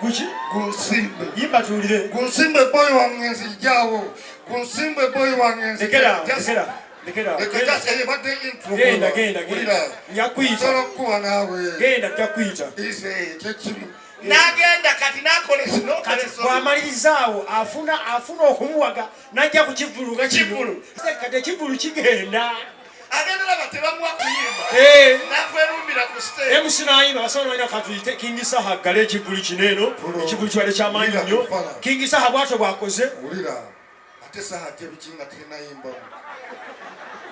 Guki? Gunsimbe. Yimba tuwulire. Gunsimbe boy wange nzijawo. Gunsimbe boy wange nzijjawo. Lekera, lekera. Lekera. Lekera ebadde intro. Genda, genda, genda. Nja kuyita. Nsobola okukuba naawe. Genda, nja kuyita. Ize, kyekimu. N'agenda kati n'akola Kati bw'amaliriza awo afuna afuna okumuwaga n'ajja ku kivvulu nga kino. Kivvulu. Kati ekivvulu kigenda. Agenda laba tebamuwa kuyimba. Eh. Nakwerumbira ku stage. MC n'ayimba basobola balina katuyite King Saha aggale ekivvulu kino eno. Ekivvulu kibadde kyamaanyi Wulira, nnyo. Fala. King Saha bw'atyo bw'akoze. Wulira, ate Saha ajja biki nga tetunayimbamu?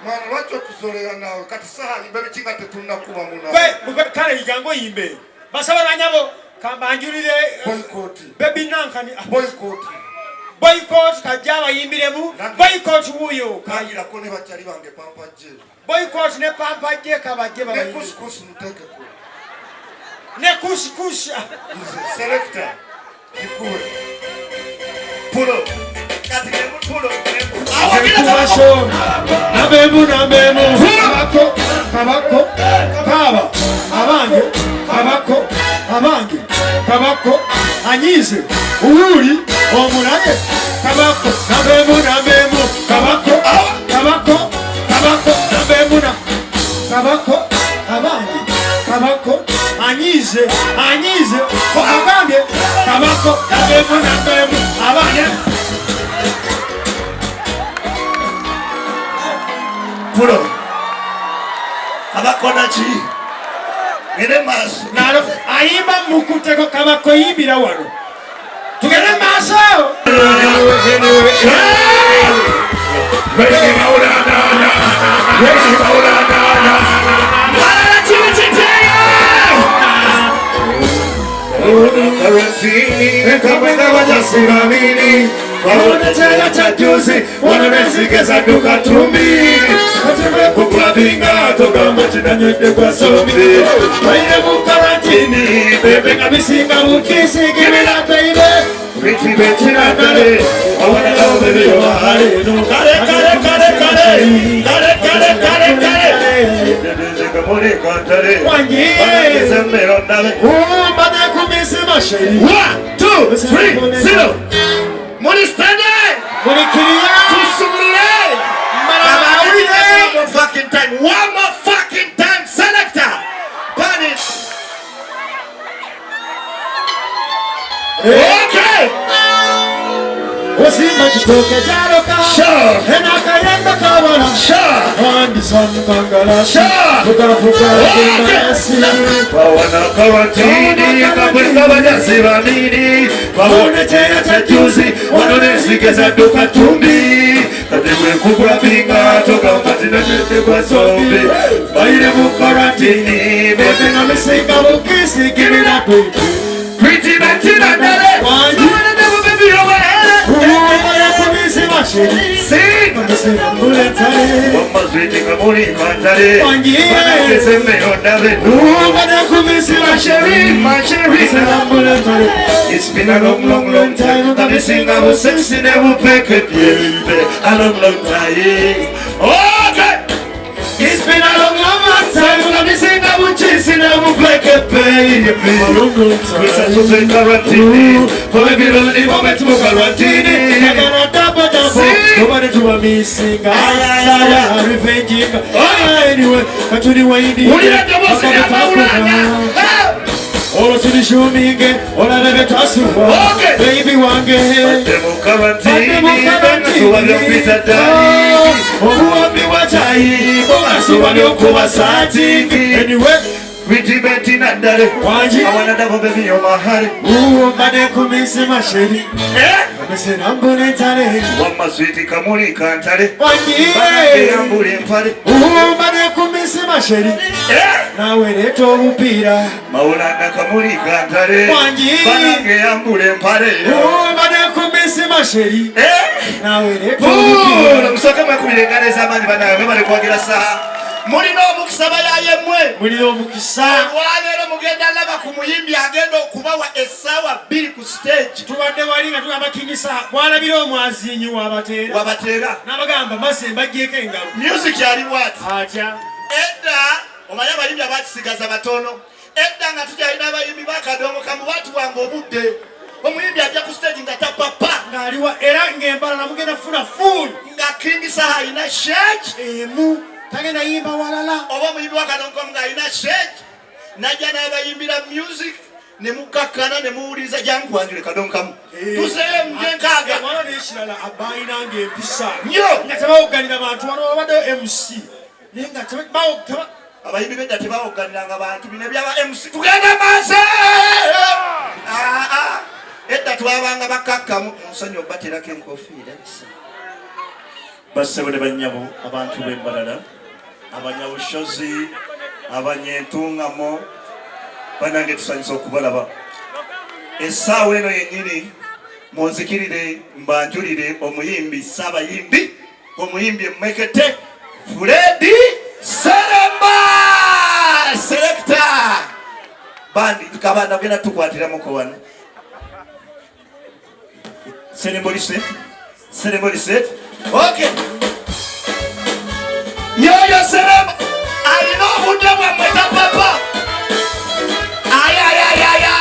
Mwana, lwaki otuzolera naawe? Kati Saha ayimba biki nga tetunnakubamu naawe? Gwe, kale jangu oyimbe. Basaba banyabo kambanjulire Boycott. Baby Nankani. Ah, Boycott. Boycott kajja abayimbiremu. Boycott wuuyo. Kayirako ne bakyali bange Pampa J. Boycott ne Pampa J kabajje Ne babayimbire. Couscous muteekeko. Ne Couscous. Ah. Nze selector kikuwe. Pulo. Kati ne pulo. Kubaso nabemu nabemu kabako kabako kaba abange kabako abange kabako anyize uwuli omulabe kabako nabemu nabemu kabako kabako kabako nabemu na kabako abange kabako anyize anyize agambye kabako nabemu nabemu abange. Pulo. Kabako naki? Ngende maaso. Nalo ayimba mukuteko kabako yimbira wano. Tugende maaso. Balala kibi kiteeyo. Kamwenda bajasibamini wabona kyala kya juzi wano nenzige zadduka tumbi kukulabinga togamba kinanywedde gwa sombi baire mu karantini bebe nga bisinga bukisi gibira baby biti bekinagale wabonerawo bebi yohale Kale kale kale kale. Kale kale kale kale. Nze kantale Wangi. banageze mmere ondabe. Umbane kumisi masheri. 1 2 3 0. Muli steady. Muli kiriya. Tusumulule. Mala bawulire. One more fucking time. One more fucking time. Selector. Pan it. Okay. Osimba kitooke kyaloka. Sure. Enakayembe kabala. Sure. Andisa mukangala. Sure. Fukafuka Okay. kumbalasi. Bawana karantini kabwenda bajasi bamini babone kyeya kya juzi wano nenzige zadduka tumbi kati bwekugulabinga togamba tinanywedde gwa zombi bayire mu karantini Bebe nga bisinga bukisi give it up baby. Pretty Bettina Dale. Wangi. Umbane kumisi masheri. Sing. Mbulentale. Wamazwiti kamuli kantale Wangi. banageze mmere ondabe. Umbane kumisi masheri. Masheri. Mbulentale. It's been a long, long, long time. Nga bisinga busexy ne bupeke byembe. A long, long time. Okay. It's been a long, long, long time. Nga bisinga buchisi ne bupeke baby. Tusasuse karantini. For ebironi bobe mu karantini. Yagala double double. See? Nobody to a missing. Revenging. Anyway, katuli waindi. Wulira ddoboozi lya Mawulana. Olwo tulishuminge olabe bye twasuwa. Okay. Baby wange. Badde mu karantini. Bangasuba byokuyita ddayi. Obuwambi bwa kyayi. Bangasuba byokuba saatingi. Anyway, Pretty Betty Nandale. Wangi. I wanna double baby on my heart. umbane kumisi masheri. Eh? Misirambule ntale. Wamma sweet kamuli kantale. Wangi. Banageyambula empale. Umbane kumisi masheri. Eh? Nawe leeta obupiira. Mawulana kamuli kantale. Wangi. Banageyambula empale. Umbane kumisi masheri. Eh? Nawe leeta Pulo, obupiira. musooke mwekubira engalo ez'amaanyi bannange mwebale kuwagira Saha. Mulina omukisa bayaye mmwe. Mulina omukisa. Olwaleero mugenda laba ku muyimbi agenda okubawa essaawa 2 ku stage. Tubadde wali nga tugamba King Saha bw'alabira omwazinyi wabateera. Wabateera. N'abagamba maze mbaggyeko engalo. Music yali bw'ati. Atya. Edda omanyi abayimbi abakisigaza batono. Edda nga tukyalina abayimbi bakadongo kamu batuwanga obudde. Omuyimbi ajja ku stage nga tapapa. Ng'aliwa era ng'embalala mugenda funa full. Nga King Saha alina shage. Emu tagenda yimba walala. Oba omuyimbi wa kadongo kamu ng'alina shage. Najja n'abayimbira music ne mukakkana ne muwuliriza jankwanjule kadongo kamu. Eh. Tuzeeyo muje nkaaga. Wano n'ekirala abayinanga empisa. Nnyo. Nga tebawogganira bantu wano wabaddeyo MC. Naye nga abayimbi bedda tebawogganiranga bantu bino ebyaba MC tugenda maaso. Ah, ah. Edda twabanga bakakkamu nsonyi obaterako enkofiira. Bassebo ne bannyabo abantu b'embalala abanyabushozi abanyentungamo banange tusanyusa okubalaba essaawa eno yennyini munzikirire mbanjulire omuyimbi saabayimbi omuyimbi emmekete Freddy Seremba Selector bandi kabanda genda tukwatiramuko wano Seremba Seremba set okay yoyo Seremba alina obudde bwammwe tapapa ayayayaya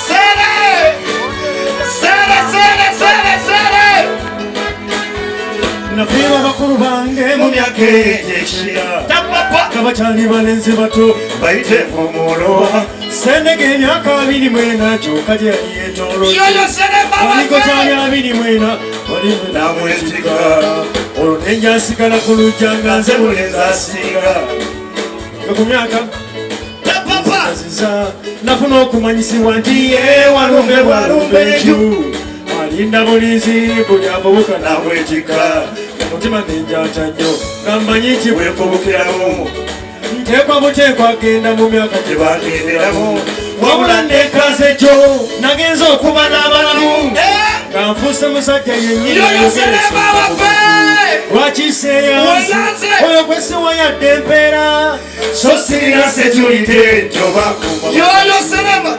Sere Sere Sere Sere Sere Nafiirwa bakulu bange mu myaka egy'ekira tapapa nga bakyali balenzi bato bayite mumulo Sendege emyaka 24 kyokka gye yali yeetoolodde. yoyo Seremba Waliko kyali 24 wali namwetika olwo ne njasigala ku luggya nga nze mulenzi asinga nga ku myaka tapapa aziza nafuna okumanyisibwa nti ye walumbe bwalumbe enju alinda bulinzi buli avubuka namwetika omutima nenjata nnyo nga mmanyi nti bwekubukiramu nteekwa buteekwa genda mu myaka gye bagenderamu wabula nekaze gyo nagenza okuba n'abalamu nga nfuuse musajja yennyini yoyo Seremba waffe lwaki seeyanze Weyanze! oyo gwe siwayadde empeera so sirina security gyoba yoyo Seremba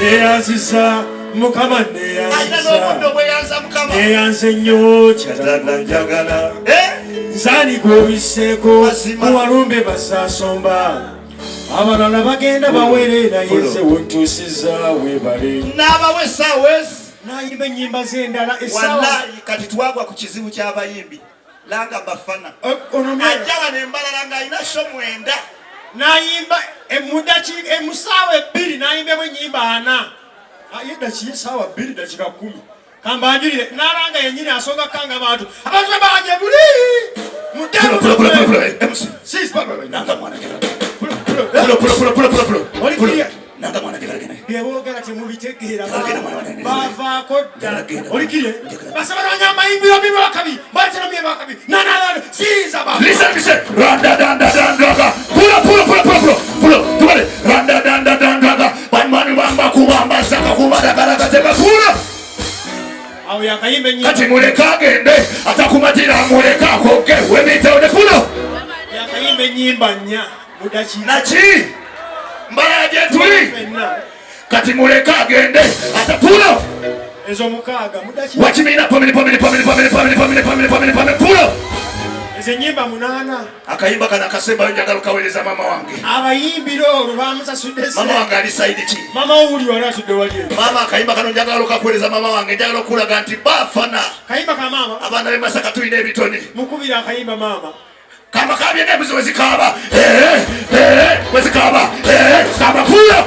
neyanziza mukama alina neyanziza n'obudde obweyanza mukama neyanze nnyo kyatanda njagala Eh? nzaani gw'obisseeko Mazima. muwalumbe basaasomba abalala bagenda baweerera yenze wontuusizza weebale n'abawa essaawa ezi n'ayimba ennyimba z'endala essaawa wallahi kati twagwa ku kizibu ky'abayimbi langa bafana ono ajja wano embalala ng'alina sho 9 n'ayimba emusaawa 2 n'ayimbemu ennyimba 4 ye ddakiika essaawa 2 dakiika 10 kambanjulire n'alanga yennyini asonga kanga abantu abantu banje buli byeboogera temubitegeera bavaako dda olikirye basabalanya amayimbiro bibakabi baletera byebakabi nananano sinza ba Listen, listen. Randa danda danda. Pulo pulo pulo pulo pulo pulo. Tubale. Randa danda danda. Banmani bamba kubamba saka kubara kara teka pulo. awo yakayimba ennyimba Kati muleka agende atakumatira muleka akoge wemitewo ne pulo. yakayimba ennyimba 4 mu ddakiika Naki mbala gye tuli. ffenna Kati muleka agende ata pulo. ezo 6 mu ddakiika Wakimina pomini pomini pomini pomini pomini pomini pomini pomini pomini pulo. ezo ennyimba 8 Akayimba kana akasembayo njagala okaweereza maama wange. abayimbira olwo bamusasudde Maama ssente wange ali sayidi ki? maama wuli wali atudde wali eno Maama akayimba kano njagala okakuweereza maama wange njagala okulaga nti baafana. kayimba ka maama Abaana b'e Masaka tulina ebitone. mukubira akayimba maama Kamba kaabye n'embuzi we zikaaba. We zikaaba. Kaaba pulo.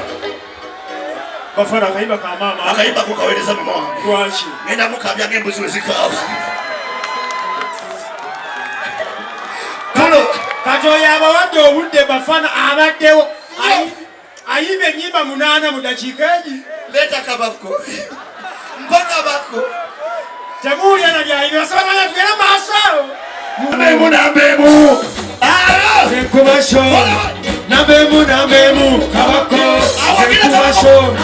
bafana akayimba ka maama Akayimba ko kaweereza maama wange. lwaki Ngenda mukaabya ng'embuzi we zikaaba. Pulo. kati oyo abawadde obudde bafana abaddewo ayimba ennyimba 8 mu ddakiika egi leeta kabako mpa kabako temuwulira na byayimba basaba tugende maaso awo Nambemu nambemu. Alo. Nkuba sho nambemu nambemu kabako nkuba sho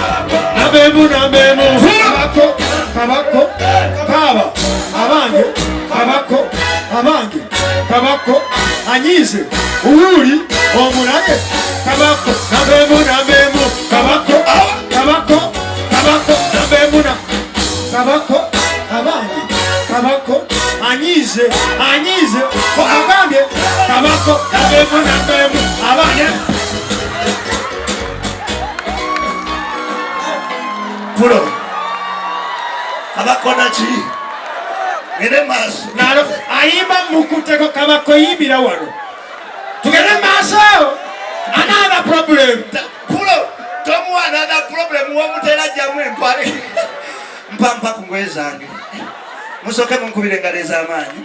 nambemu nambemu kabako kabako kaba abange kabako abange kabako anyize uwuli omulage kabako nambemu nambemu kabako kabako kabako nambemu na kabako abange kabako anyize anyize agambye kabako nambemu nambemu abange Pulo kabakona ki ngende maaso nalo ayimba mukuteko kabako yimbira wano tugende maaso another problem Pulo tomuwa another problem womutera jjamu empale mpa mpa ku ngoye zange musooke munkubire engalo ez'amaanyi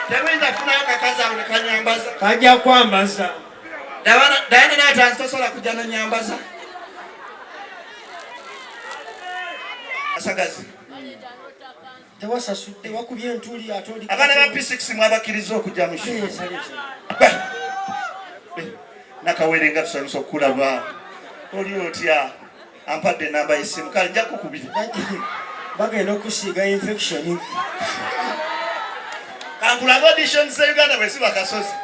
temuyinza kufunayo kakazi awo ne kanyambaza kajja kwambaza Diana naye atanzi tosobola kujja nonyambaza asagazi tewasasudde wakubye entuli ate oli abaana ba P6 mwabakiriza okujja mu show nakawere nga tusanyusa okukulaba oli otya ampadde enamba yesimu kale nja kukubira bagenda okusiiga infection kankulaga audition za uganda bwe ziba kasozi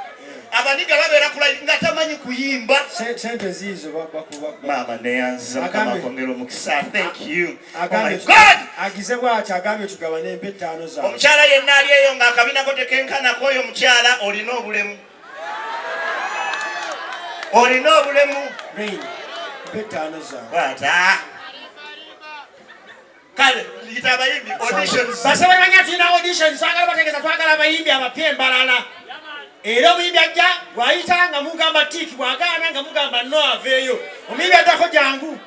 abaniga babeera kula nga tamanyi kuyimba sente ziizo bakuba maama neyanziza mukama akwongera omukisa thank you oh my god agize bwati agambye tugabane empa ettaano zawe omukyala yenna ali eyo ng'akabinako tekenkanako oyo omukyala olina obulemu olina obulemu kale yita abayimbi auditions basobola banya tulina auditions twagala bategeeza twagala abayimbi abapya embalala era omuyimbi ajja bwayita nga mugamba tiiki bwagaana nga mugamba no aveeyo omuyimbi addako jangu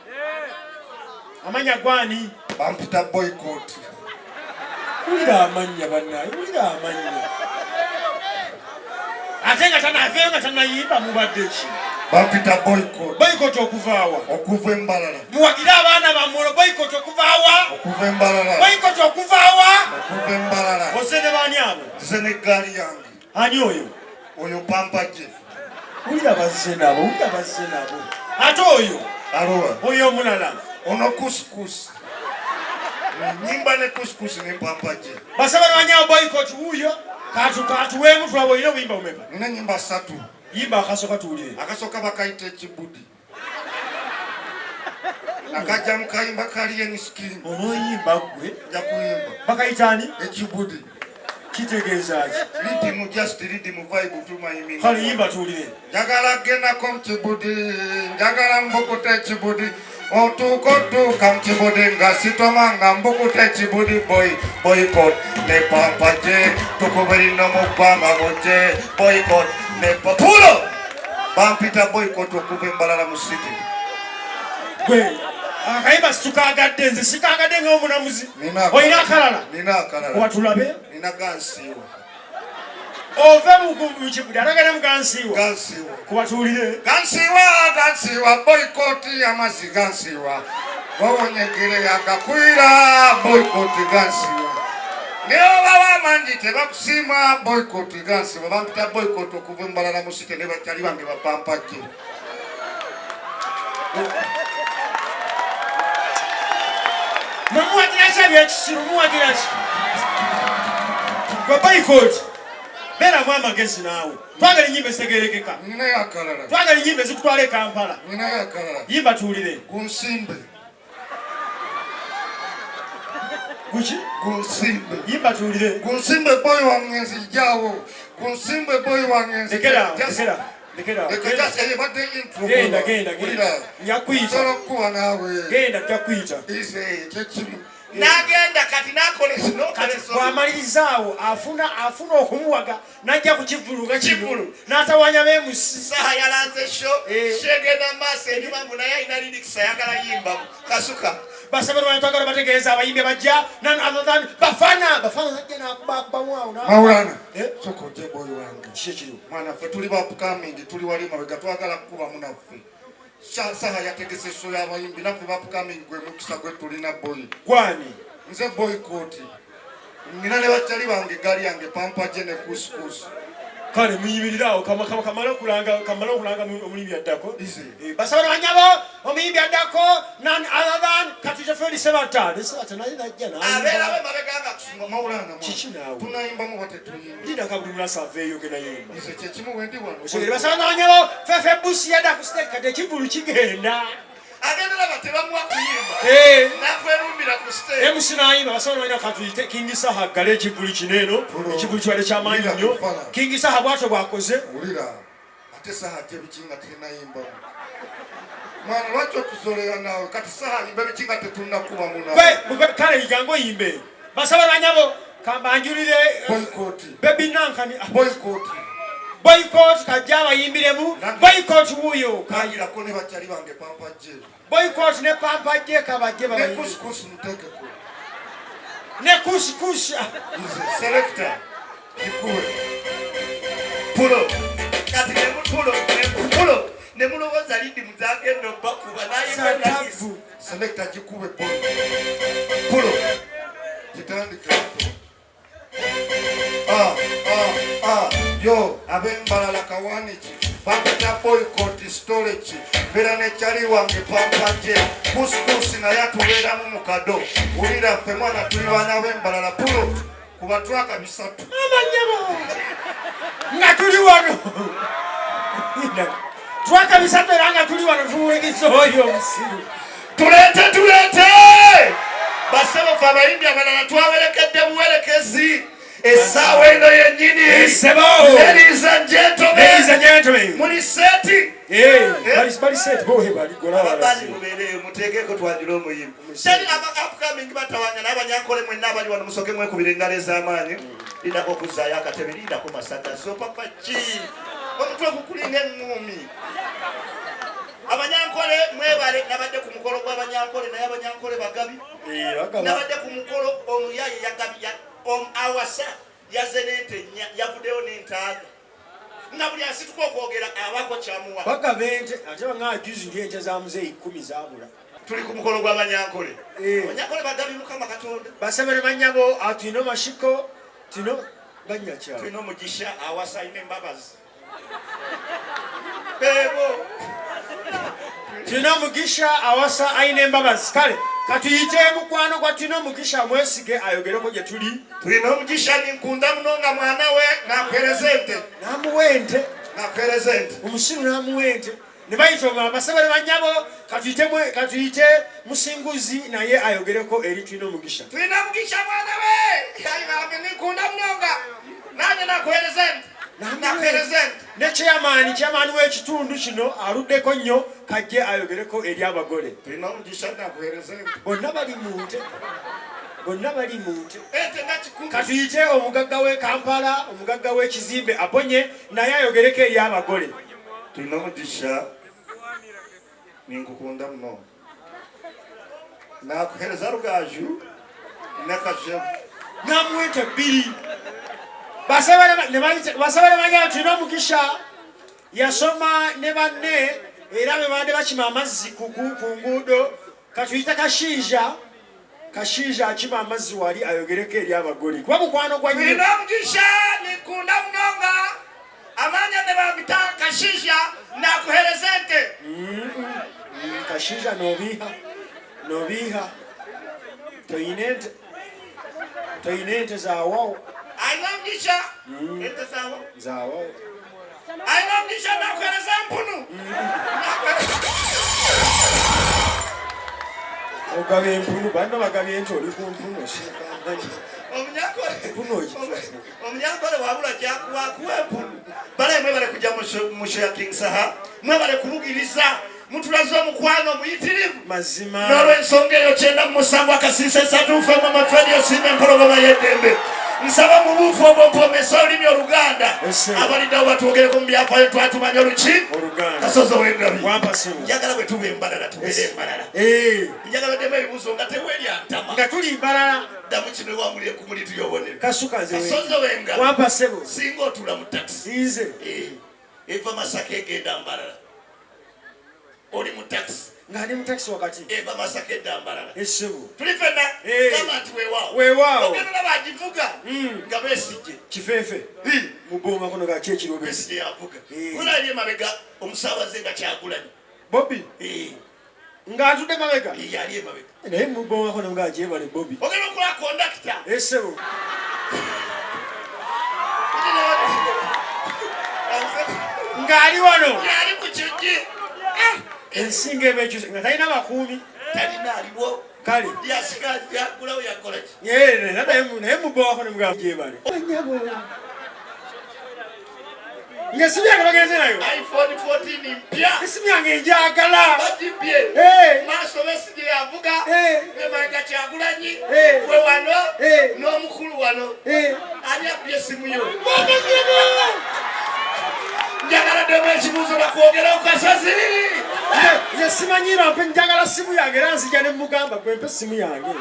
amanya gwani bampita boycott wulira amannya bannaye wulira amannya ate nga tanaveeyo nga tanayimba mubadde ki bampita boycott boycott okuvaawa okuva embalala muwagire abaana bammwe boycott okuvaawa okuva embalala boycott okuvaawa okuva embalala ozze ne baani abo nze n'eggaali yange ani oyo oyo pampaje wulira bazze nabo wulira bazze nabo ate oyo alowa oyo omulala ono kuskus nyimba ne kuskus ne pampaje basaba banyawo boycott wuuyo katu katuweemu tulaba olina obuyimba bumeka nina enyimba ssatu yimba akasooka tuwulire akasooka bakayita ekibudi akajja mukayimba kali eniskin onoyimba gwe nja kuyimba bakayita ani ekibudi kitegeeza ki ridimu just ridimu vibe tumayimini kale yimba tuwulire njagala gendako mukibudi njagala mbukuta ekibudi otuuka otuuka mukibudi nga sitoma nga mbukuta ekibudi boy boycott ne pampaje tukuberino mu ggwanga mujje boycott ne papulo bampita boycott okuva embalala mu city gwe akayimba situkagadde nze sikagadde nga omulamuzi olina akalala nina akalala watulabe nina gansiiwa ove mukibudi atagenda mugansiiwa gansiiwa kubatuulire gansiiwa gansiiwa boycott amazzi gansiiwa gowonyegere yagakwira boycott gansiiwa naye obawa amangi tebakusiima boycott gansiiwa bampita boycott okuva embalala mu site ne bakyali bange bapampajje mwemuwagiraki ebyekisiru muwagiraki gwe boycott beeramu amagezi naawe twagala enyimba ezitegerekeka twagala enyimba ezikutwala e kampala yimba tuwulire gunsimbe guki gunsimbe yimba tuwulire gunsimbe boy wange nzijawo gunsimbe boy wange nzijjawo genda genda genda njakuyita okuba naawe genda nja kuyita kyekimu nagenda kati nakola bwamalirizaawo afuna afuna okumuwaga najja ku kivvulu nga kivvulu n'atawanya beemusi saha yalanze sho eh. shegenda maaso enyuma mbu naye alina lyrics ayagala yimbamu kasuka basaba lwana twagala bategeeza abayimbi bajja none other than bafana bafana najja nakubakubamu awo mawulana eh? soka ojje boyi wange kiki ekiriwo mwana ffe tuli ba upcoming tuli wali mabega twagala kukubamu naffe saha yategese show y'abayimbi naffe ba upcoming gwe mukisa gwe tulina boyi gwani nze boyi kooti nina ne bakyali bange eggaali yange pampaje ne kusikusi kale muyimirire awo kamale okulanga kamale okulanga omuyimbi addako eh, basaba banyabo omuyimbi addako none other than kati Fred Sebatta ne Sebatta naye najja abeerawo emabega nga kusumba mawulana kiki naawe tunayimbamu batetuyimba linda kabuli mulasa aveeyo genda yimba nze kyekimu wendi wano osogere basaba banyabo Fefe Busi yadda ku stage kati ekivvulu kigenda agenda laba tebamuwa kuyimba eh. nakwerumbira ku stage MC nayimba basaba balina katuyite King Saha aggale ekivvulu kino eno ekivvulu kibadde kyamaanyi nnyo King Saha bwatyo bwakoze wulira ate Saha ajja biki nga telinayimbamu Mwana lwaki otusolera naawe kati saha yimba biki nga tetunnakuba muna. Kale jangu oyimbe. Basaba banyabo kambanjulire eh, boycott. Baby Nankani. Ah. Boycott. Boycott kajja abayimbiremu. Boycott wuuyo. Kangirako ne bakyali bange pampa je. Boycott ne pampa je kabajje babayimbire. Ne kuskus mutekeko. Ne kuskus. Selector. Kikuwe. Pulo. Kati ne mutulo ne pulo. Ne mulowooza lindi muzagenda obakuba naye Selector gikube pulo. Pulo. Kitandike. Ah, ah, ah. Yo, ab'embalala kawaniki bampita boycott storage mbeera ne kyali wange pampaje kusikusi naye atubeeramu mu kado wulira ffe mwana tuli baana b'embalala pulo kuba twaka bisatu amanyabo nga tuli wano twaka bisatu era nga tuli wano tuwuliriza oyo omusiru tuleete tuleete basebo fe abayimbi abalala twawerekedde buwerekezi essaawa eno yennyini ladies and gentlemen muli seti eh, bali seti bohe bali gola abandi mubeereyo muteekeko twajule omuyimbi teri aba upcoming batawanya n'abanyankole mwenna abali wano musoke mwekubira engalo ez'amaanyi lindako okuzzaayo akatebe lindako masaka zopapa ki omutwe gukulinga eŋŋuumi abanyankole mwebale nabadde ku mukolo gw'abanyankole naye abanyankole bagabi eh, nabadde ku mukolo omuyaye yagabi awasa yaze n'ente nnya yavuddeyo n'entaaga nga buli asituka okwogera abako kyamuwa bagaba ente ate banga juzi ndi ente za muzeeyi kumi zabula tuli ku mukolo gw'abanyankole eh. abanyankole bagabi mukama katonda basebere banyabo atulina omashiko tino banyakyawo tulina omugisha awasa alina embabazi bebo tulina omugisha awasa alina embabazi kale katuyite mukwano gwa tulina omugisha mwesige ayogereko gye tuli tulina omugisha ninkunda muno nga mwana we nakuhereza ente namuwa ente nakuhereza ente omusiru namuwa ente ne bayita omulala basabale banyabo katuyite katuyite musinguzi naye ayogereko eri tulina omugisha tulina omugisha mwana we ninkunda munonga nange nakuhereza ente nakuhereza ente ne chairman chairman w'ekitundu kino aluddeko nnyo kajje ayogereko eri abagole tulina omugisha nakuhereza ente bonna bali mu nte bonna bali mu nte ente nga kikumi katuyite omugagga w'e Kampala omugagga w'ekizimbe aponye naye ayogereko eri abagole Tulina omugisha ninkukunda munonga nakuhereza rugaju nakajebo namuweta bbiri basabale banya tulina omugisha yasoma ne banne era be babadde bakima amazzi ku nguudo katuyita kashiija kashiija akima amazzi wali ayogereko eri abagole kuba mukwano gwa tulina omugisha nikunda munonga amanya ne bambita kashiija nakuhereza ente kashiija nobiiha nobiiha toyina ente toyina ente zawawo alina omugisha ente zawo zawawo alina omugisha nakuhereza empunu ogaba empunu banno bagabye ente oli ku mpunu omunyankole wabula kyakuwakuwa empunu bale mwebale kujja mu show ya King Saha mwebale kubugiriza mutulaze omukwano omuyitirivu mazima n'olwensonga eyo 97 akasiisa esatu nfe mu matwali osiima empologoma y'eddembe nsaba mu buufu obwo mpomesa olulimi oluganda abaliddawo batwogereko mu byafaayo twatumanya oluki kasozi owengabi njagala bwe tuba embalala tubeere embalala eh. njagala ddemu ebibuuzo nga tewerya ntama nga tuli mbalala ddamu kino ewangulire ku muli tuyobonere kasozi owengabi singa otuula mu takisi nze eh. eva masaka egenda mbalala oli mu taxi nga ndi mu taxi wakati eva masaka edda mbalala esebo tuli fenna eh. gamba nti weewaawo weewaawo ogenda olaba agivuga hmm. nga besigye kifeefe mugoma kuno gaki ekiro besigye yavuga eh. kuna ali emabega omusaabaze nga kyagulanyi bobi eh. ng'atudde mabega yali emabega naye mugomako ne nga gyebale bobi ogenda okola kondakita esebo ng'ali wano yali ku kijji eh, ensinga eba ekyuse nga talina bakuumi talina aliwo kale yagulawo yakola ki naye mugowako ne mugamba gyebale Ng'essimu yange bagenze nayo. iPhone 14 mpya. Essimu yange njagala. Bagibbye. Maaso Besigye yavuga. Emabega Kyagulanyi. We wano n'omukulu wano. Ani abbye essimu yo? Njagala ddemu ekibuuzo bakwogera ku kasozi. Nze simanyi bampe, njagala simu yange era nzija ne mugamba gwe mpe simu yange.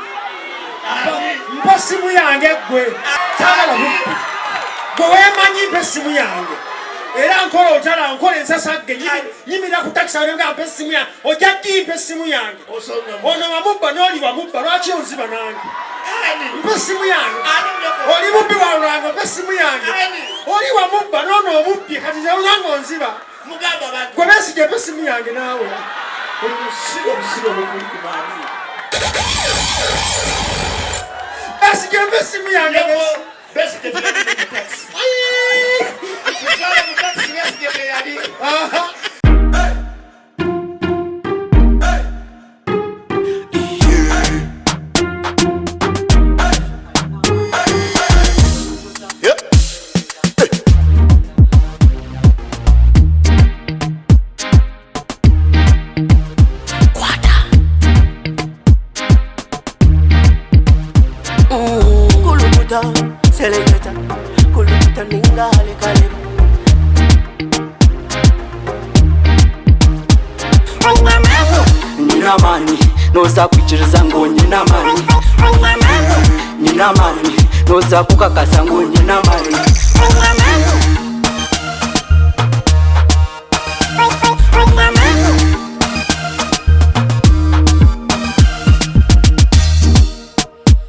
Mpa simu yange gwe. Saagala bubbi. Gwe weemanyi mpa essimu yange. Era nkola otala nkola ensasagge nyimira ku takisi awo nga mpa essimu yange. Ojja gimpa essimu yange. Ono wamubba n'oli wamubba lwaki onziba nange? Mpa essimu yange. Oli mubbi wa lwange mpa essimu yange. Oli wamubba n'ono omubbye kati nze nange onziba. Mugamba abantu. Gwe Besigye mpa essimu yange naawe. Oli musiru obusiru obukuli ku maani. Besigye mpa essimu yange. Besigye teyali mu taxi. Mutwale mu taxi Besigye teyali. Aha. Kulukuta, seleketa, kulukuta ninga halekaleba. Nina amani, noza kwikiriza ngo nina amani. Nina amani, noza kukakasa ngo nina amani.